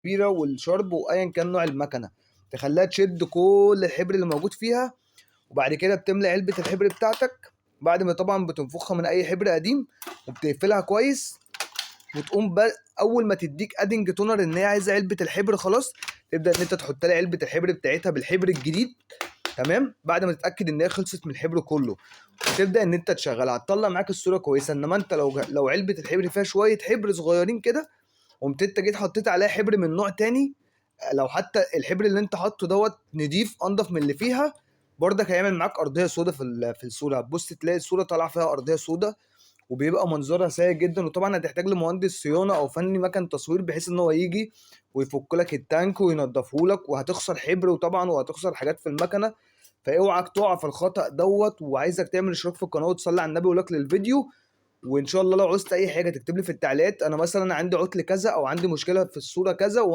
الكبيرة والشارب وايا كان نوع المكنه، تخليها تشد كل الحبر اللي موجود فيها. وبعد كده بتملى علبة الحبر بتاعتك بعد ما طبعا بتنفخها من اي حبر قديم، وبتقفلها كويس، وتقوم اول ما تديك ادنج تونر ان هي عايزه علبة الحبر خلاص، تبدا ان انت تحط لها علبة الحبر بتاعتها بالحبر الجديد. تمام، بعد ما تتاكد ان هي خلصت من الحبر كله، وتبدا ان انت تشغلها، هتطلع معاك الصورة كويسة. انما انت لو علبة الحبر فيها شوية حبر صغيرين كده، قمت انت جيت حطيت عليها حبر من نوع تاني، لو حتى الحبر اللي انت حاطه دوت نضيف انضف من اللي فيها، برضك هيعمل معاك ارضية سودا في الصورة. هتبص تلاقي الصورة طالعه فيها ارضية سودا، وبيبقى منظرها سيء جدا. وطبعا هتحتاج لمهندس صيانة او فني مكن تصوير، بحيث ان هو يجي ويفك لك التانك وينضفه لك، وهتخسر حبر وطبعا وهتخسر حاجات في المكنه. فاوعك تقع في الخطا دوت. وعايزك تعمل اشتراك في القناة وتصلي على النبي ولك للفيديو. وان شاء الله لو عوزت اي حاجة تكتب لي في التعليقات، انا مثلا عندي عطل كذا او عندي مشكلة في الصورة كذا، وانا